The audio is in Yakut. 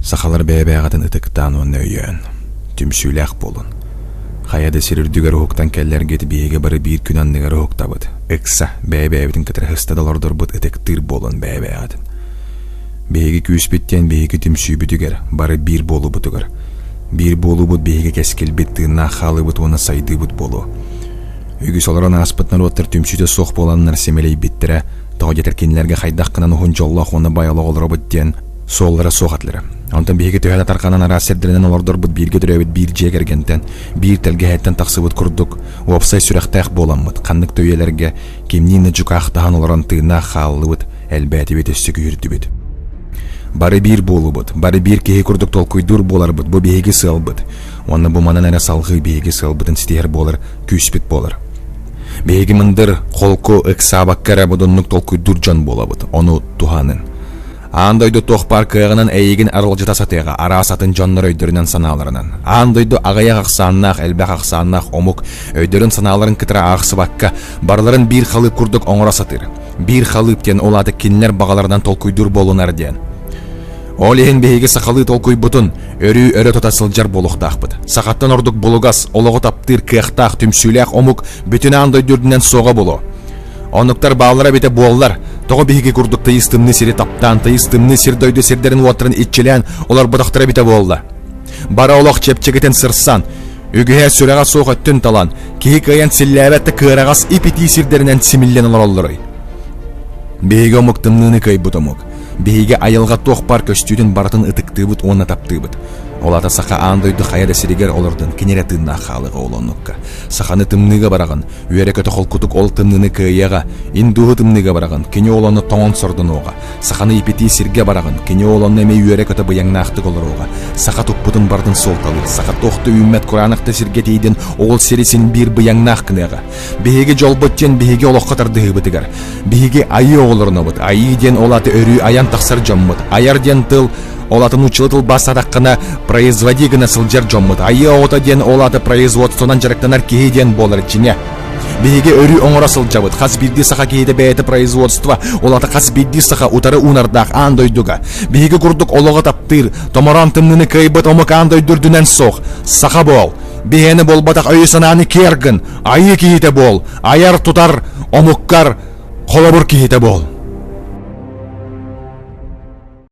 Сахалар бэйэ-бэйэҕитин ытыктаан уонна өйөөн, түмсүүлээх буолун. Хайа да сир үрдүгэр уһуктан кэллэргит биһиги бары биир күн анныгар уһуктабыт. Ыкса, бэйэ-бэйэбитин кытары сыста да олордорбут ытыктыыр буолун бэйэ-бэйэҕитин. Биһиги күүспүт диэн биһиги түмсүүбүтүгэр, бары биир буолуубутугар. Биир буолуубут биһиги кэскилбит, тыыннаах хаалыыбыт уонна сайдыыбыт буолуо. Үгүс олорон ааспыт норуоттар түмсүүтэ суох буоланнар симэлийбиттэрэ, тоҕо диэтэр кинилэргэ хайдах гынан уһун дьоллоох уонна баай олох олоробут диэн суоллара суох этилэрэ. Онтон биһиги төһө да тарҕанан араас сирдэринэн олордорбут бииргэ төрөөбүт биир дьиэ кэргэнтэн, биир тэлгэһэттэн тахсыбыт курдук, уопсай сүрэхтээх буоламмыт, ханнык да үйэлэргэ кимниин да дьукаахтаһан олорон тыыннаах хааллыбыт, элбээтибит, өссө күүһүрдүбүт. Бары биир буолубут, бары биир киһи курдук толкуйдуур буоларбыт, бу биһиги сыалбыт. Уонна бу манан эрэ салҕыы биһиги сыалбытын ситиһэр буолар күүспүт буолар. Биһиги мындыр, холку, ыксаабакка эрэ бодуннук толкуйдуур дьон буолабыт, ону туһанын. Аан дойду туох баар кыаҕынан эйигин аралдьыта сатыаҕа, араас атын дьоннор өйдөрүнэн-санааларынан. Аан дойду аҕыйах ахсааннаах, элбэх ахсааннаах омук өйдөрүн-санааларын кытары аахсыбакка, барыларын биир халыып курдук оҥоро сатыыр. Биир халыып диэн ол аата кинилэр баҕаларынан толкуйдуур буолунар диэн. Ол иһин биһиги сахалыы толкуйбутун өрүү өрө тута сылдьар буолуохтаахпыт. Сахаттан ордук булугас, олоҕу таптыыр кыахтаах, түмсүүлээх омук бүтүн аан дойду үрдүнэн суоҕа буолуо. Оннуктар бааллара эбитэ буоллар, тоҕо биһиги курдук тыйыс тымныы сири таптаан, тыйыс тымныы сир-дойду сирдэрин-уоттарын иччилээн олорботохторо эбитэ буолла. Бары олох чэпчэкитин сырсан, үгүһэ сүрэҕэ суох өттүн талан, киһи кыайан силлээбэт да кыараҕас ип-итии сирдэринэн симиллэн олороллоруй. Биһиги омук тымныыны кыайбыт омук. Биһиги айылҕа туох баар көстүүтүн барытын ытыктыыбыт уонна таптыыбыт. Ол аата саха аан дойду хайа да сиригэр олордун кини эрэ тыыннаах хаалыаҕа ол оннукка. Саханы тымныыга бараҕын, Үөрэ-көтө холкутук ол тымныыны кыайыаҕа, индуһу тымныыга бараҕын, кини ол онно тоҥон сордонуоҕа. Саханы ипитии сиргэ бараҕын, кини ол онно эмиэ үөрэ-көтө быйаҥнаахтык олоруоҕа. Саха туппутун барытын суолталыыр, саха туох да үүммэт кураанах да сиргэ тиийдин, ол сири син биир быйаҥнаах гыныаҕа. Биһиги дьолбут диэн биһиги олоххо тардыһыыбытыгар. Биһиги айыы оҕолорунабыт. Айыы диэн ол аата өрүү айан тахсар дьоммут. Айар диэн тыл Ол атын нууччалыы тылбаастаатаххына производи гына сылдьар дьоммут. Айыы оҕото диэн ол аата производствонан дьарыктанар киһи диэн буолар дьиҥэ. Биһиги өрүү оҥоро сылдьабыт. Хас биирдии саха киһитэ бэйэтэ производство, ол аата хас биирдии саха утары уунардаах аан дойдуга. Биһиги курдук олоҕу таптыыр, томороон тымныыны кыайбыт омук аан дойду үрдүнэн суох. Саха буол. Биһиэнэ буолбатах өйү-санааны киэр гын. Айыы киһитэ буол. Айар-тутар омуккар холобур киһитэ буол.